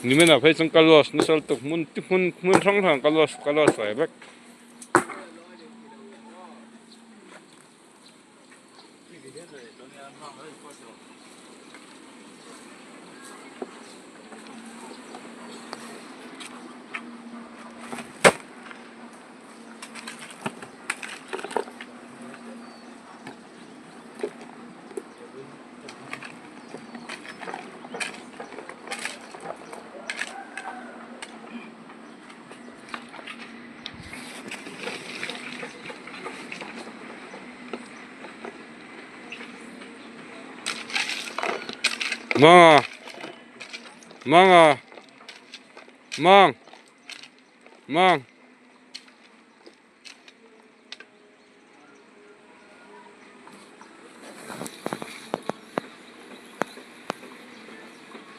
Nimin ah phei chuan ka loss nasa lutuk hmun hmun hmun hrang hrang ka loss ka loss ve vek. Manga Manga Mang Mang.